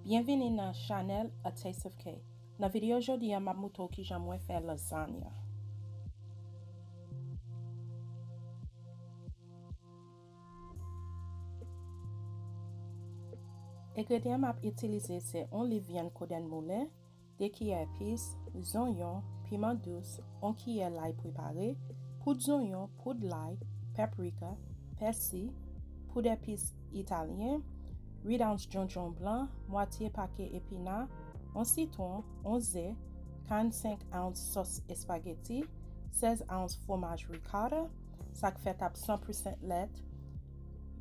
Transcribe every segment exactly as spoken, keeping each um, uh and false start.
Byenvini nan chanèl A Taste of K. Nan videyo jodi a, m ap moutre w kijan mwen fè lasagna. Engredyan m ap itilize se yon liv vyann kodenn moulen, de kiyè epis, zonyon, piman dous, yon kiyè lay prepare, poud zonyon, poud lay, paprika, pèsi, poud epis italyen, uit ouns djondjon blan, mwatye pake epina, yon sitwon, yon ze, karannsenk ouns sòs espageti, sèz ouns fwomaj ricotta, sa k fèt ak san pou san lèt,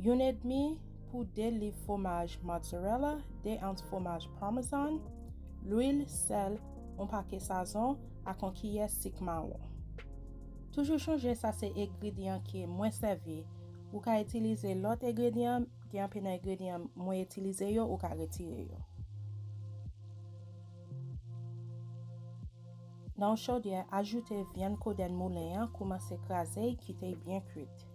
youn edmi pou de liv fwomaj mozzarella, de ouns fwomaj parmesan, lwil, sèl, yon pake sazon, ak yon kiyè sik mawon. Toujou chonje sa se engredyan ke mwen sèvi. Ou ka itilize lòt engredyan, gen anpil nan engredyan mwen itilize yo, ou ka retire yo. Nan yon chodyè, ajoute vyann kodenn moulen an, koumanse kraze y, kite y byen kwit.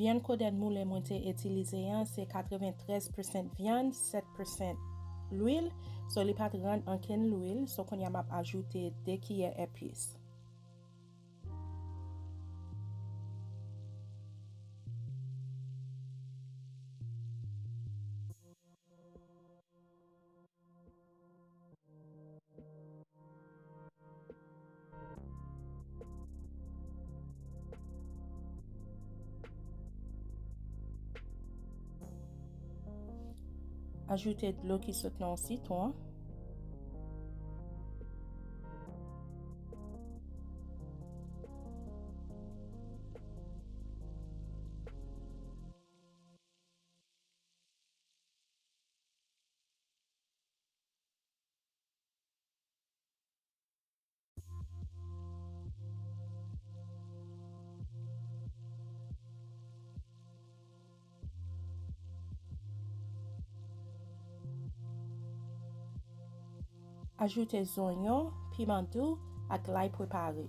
Vyann kodenn moulen mwen te itilize an se katreventrèz pou san vyann, sèt pou san lwil. So, li pa t rann ankenn lwil. So, kounye a m ap ajoute de kiyè epis. Ajoute dlo ki sot nan yon sitwon. Ajoute zonyon, piman dou ak lay prepare.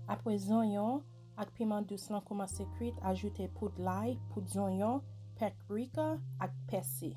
Apre zonyon, ak piman dous lan kòmanse kwit, ajoute poud lay, poud zonyon, paprika ak pèsi.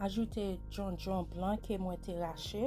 Ajoute djondjon blan ke mwen te rache.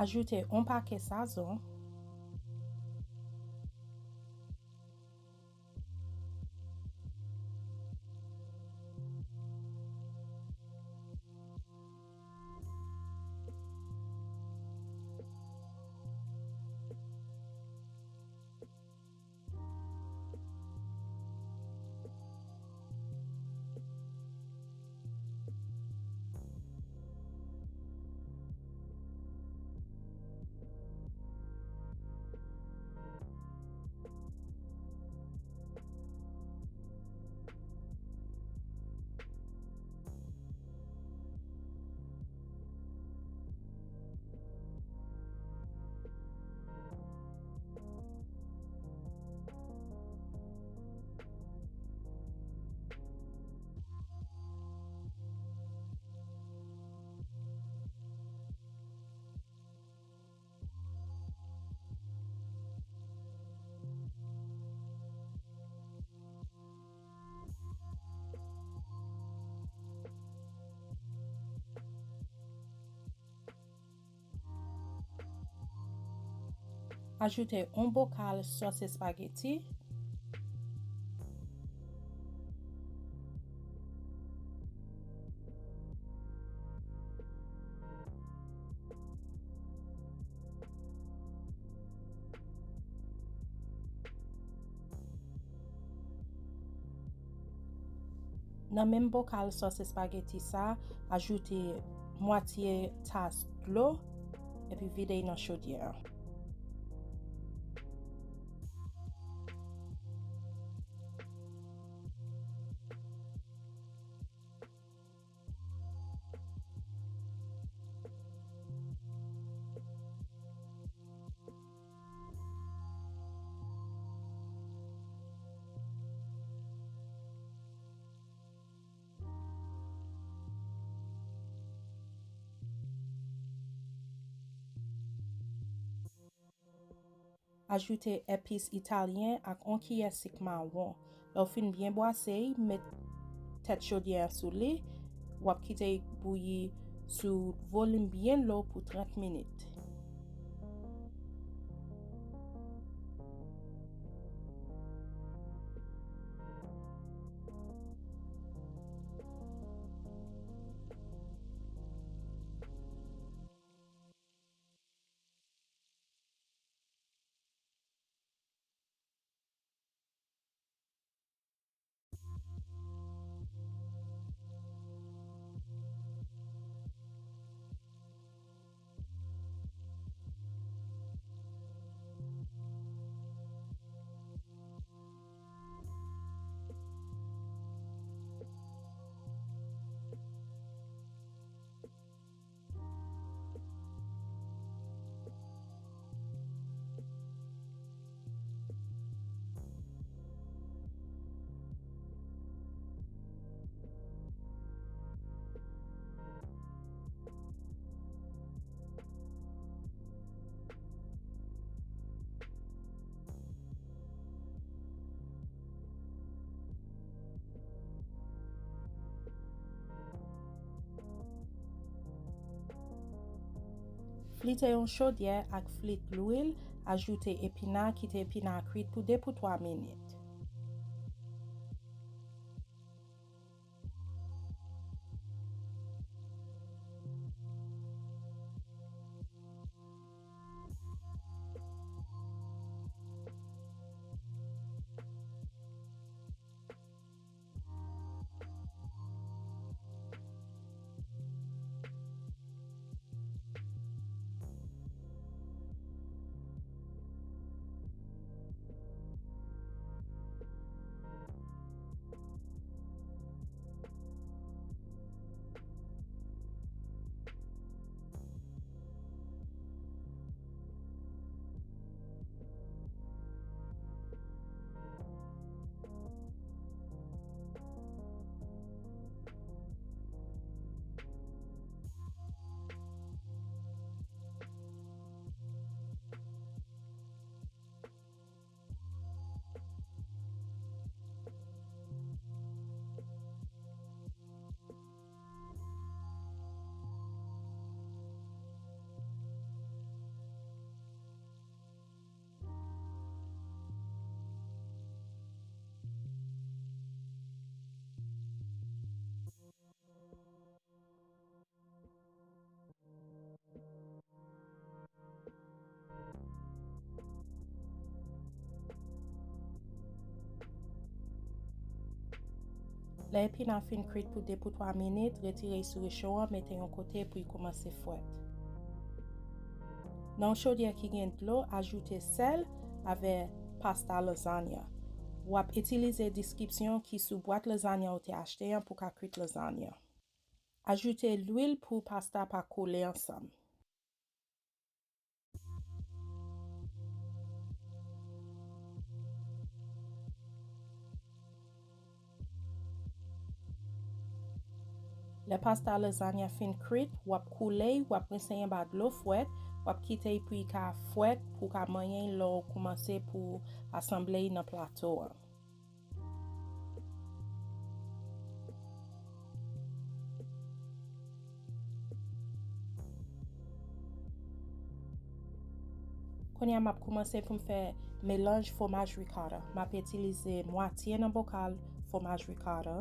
Ajoute yon pake sazon. Ajoute yon bokal sòs espageti. Nan menm bokal sòs espageti sa, ajoute mwatye tas dlo, epi vide l nan chodyè a. Ajoute epis italyen ak yon kiyè sik mawon. Lè w fin byen bwase l, met tèt chodyè a sou li. W ap kite l bouyi sou volim byen lo pou trant minit. Flite yon chodyè ak flit lwil, ajoute epina, kite epina kwit pou de pou twa minit. Lè epina fin kwit pou de pou twa minit, retire l sou recho an, mete yon kote pou l kòmanse fwèt. Nan yon chodyè ki gen dlo, ajoute sèl avè pasta lazanya. W ap itilize deskripsyon ki sou bwat lazanya w te achte an pou w ka kwit lazanya. Ajoute lwil pou pasta pa kole ansanm. Lè pasta lazanya fin kwit, w ap koule l, w ap rinse l anba dlo fwèt, w ap kite l pou l ka fwèt pou w ka manyen l lè w kòmanse pou asanble l nan plato an. Kounye a, m ap kòmanse pou m fè melanj fwomaj ricotta. M ap itilize mwatye nan bokal fwomaj ricotta.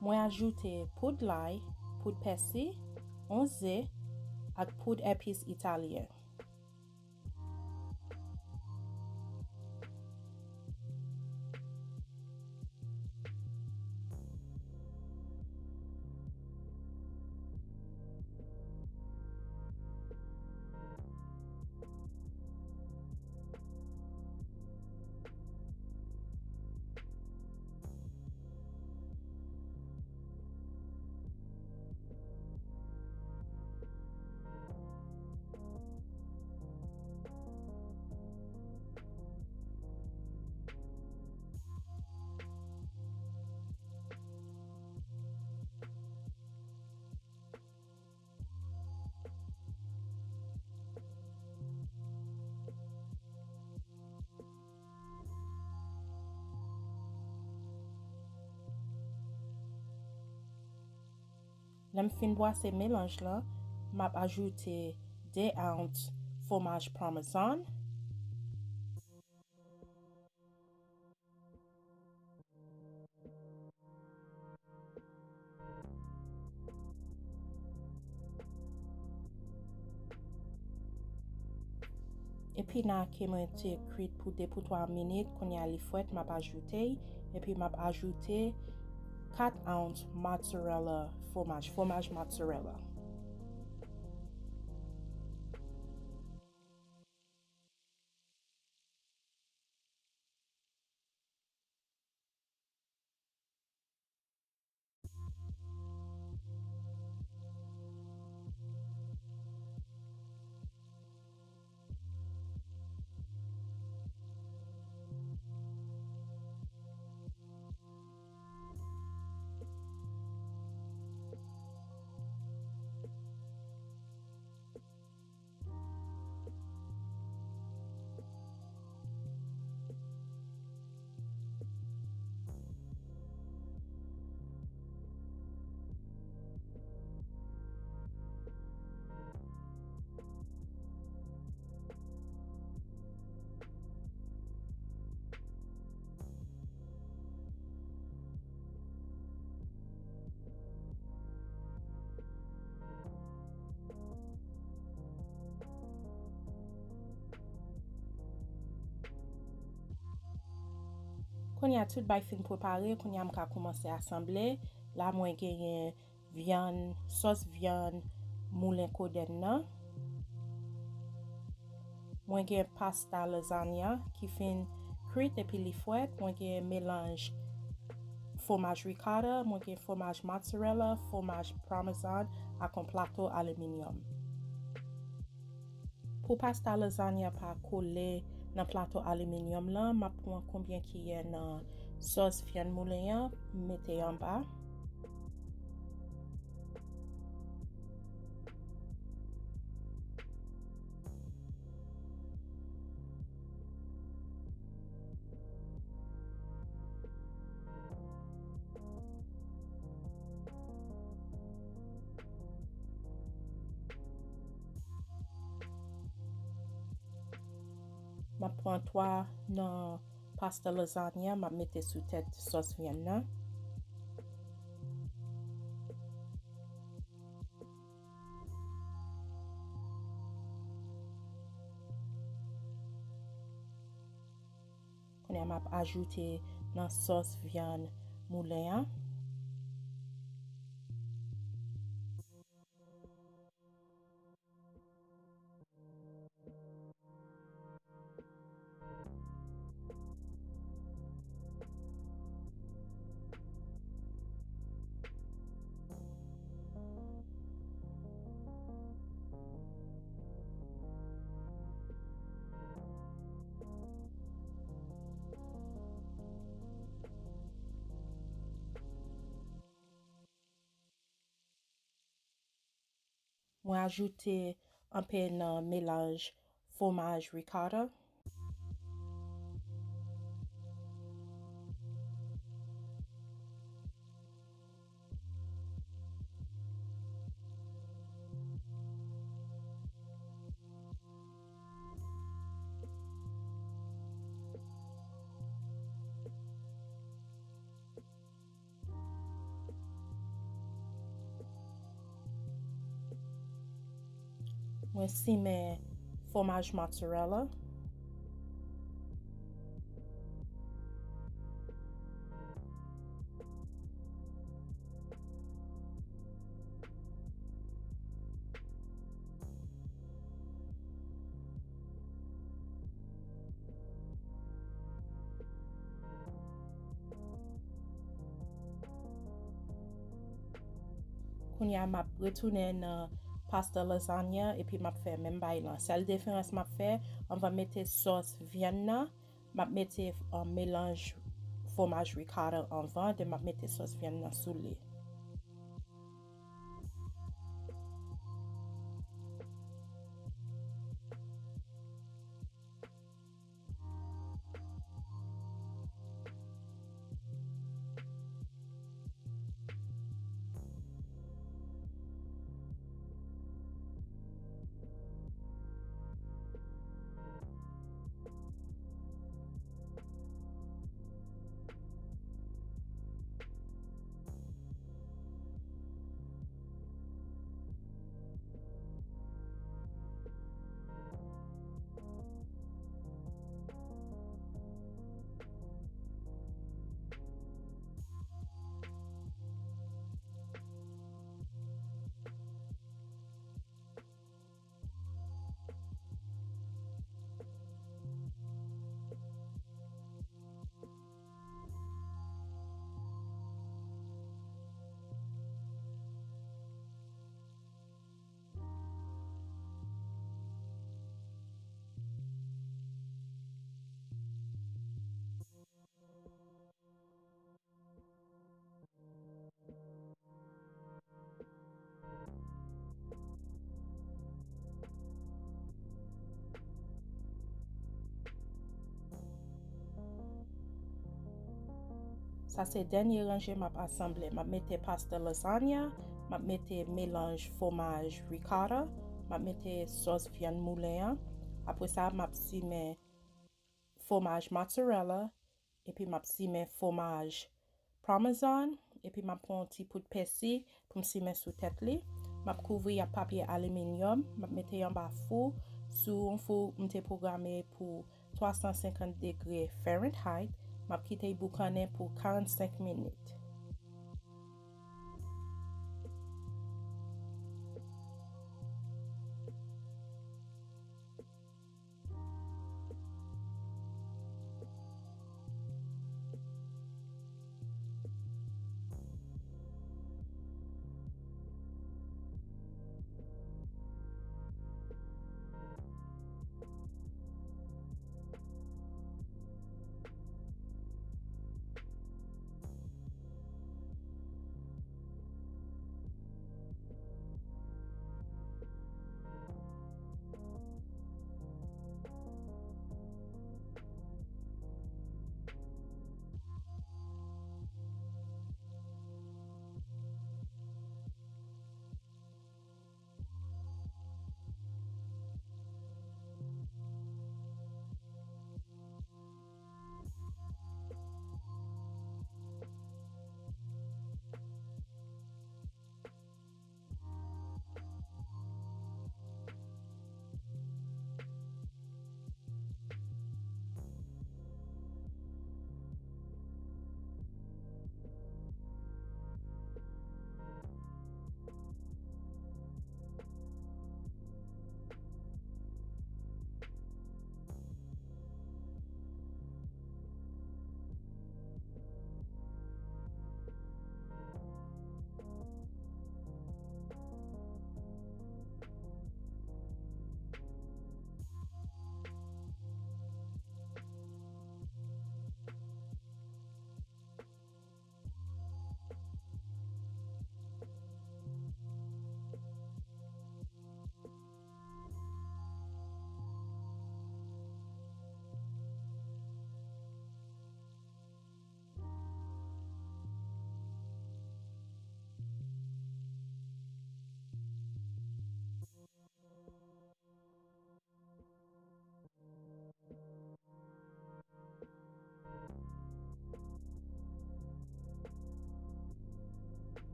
Mwen ajoute poud lay, poud pèsi, yon ze, ak poud epis italyen. Lè m fin bwase melanj lan, m ap ajoute de ouns fwomaj Parmesan. Epina ke mwen te kwit pou de pou twa minit, kounye a li frèt, m ap ajoute l, epi m ap ajoute kat ouns mozzarella fwomaj, fwomaj mozzarella. Kounye a tout bagay fin prepare, kounye a m ka koumanse asanble. La mwen genyen vyann, sòs vyann moulen kodèn nan. Mwen gen pasta lasagna ki fin kwit epi li frèt. Mwen gen melanj fwomaj ricotta, mwen gen fwomaj mozzarella, fwomaj parmesan ak yon plato aliminyòm. Pou pasta lasagna pa kole nan plato aliminyòm lan, m ap pran konbyen kiyè nan sòs vyann moulen an, m mete anba. M ap pran twa nan pasta lasagna, m ap mete sou tèt sòs vyann nan. Kounye a, m ap ajoute nan sòs vyann moulen an. Mwen ajoute anpe nan melanj fwomaj ricotta. Mwen simen fwomaj mozzarella. Kounye a, m ap retounen nan pasta lasagna epi m ap fè menm bagay lan. Sèl diferans m ap fè, anvan m mete sòs vyann nan, m ap mete, um, melanj fwomaj ricotta anvan, then m ap mete sòs vyann nan sou li. Sa se dènye ranje m ap asanble. M ap mete pasta lasagna, m ap mete melanj fwomaj ricotta, m ap mete sòs vyann moulen an. Apre sa, m ap simen fwomaj mozzarella, epi m ap simen fwomaj parmesan, epi m ap pran yon ti poud pèsi pou m simen sou tèt li. M ap kouvri ak papye aliminyòm, m ap mete anba fou, sou yon fou m te pwograme pou twa san senkant degre Fahrenheit, m ap kite l boukannen pou karannsenk minit.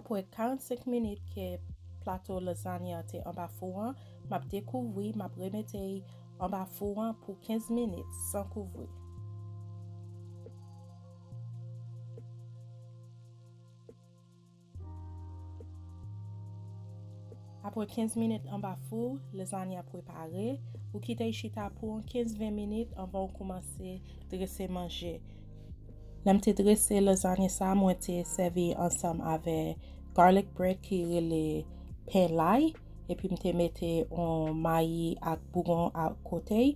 Apre karannsenk minit ke plato lazanya te anba fou an, m ap dekouvri, m ap remete l anba fou an pou kenz minit san kouvri. Apre kenz minit anba fou, lazanya prepare. Ou kite l chita pou yon kenz ven minit anvan w kòmanse drese manje. Lè m te drese lazanya sa, mwen te sèvi ansanm avè garlic bread ki rele pen lay, epi m te mete yon mayi ak bougon akote.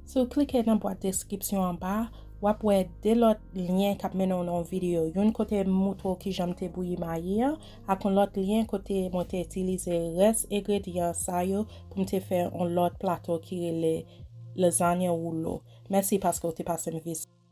Si w klike nan bwat deskripsyon anba, w ap wè de lòt lyen k ap mennen w nan yon videyo. Youn kote m montre w kijan m te bouyi mayi an, ak yon lòt lyen kote mwen te itilize rès engredyan sa yo pou m te fè yon lòt plato ki rele lazanya woulo. Mèsi paske w te pase m vizite.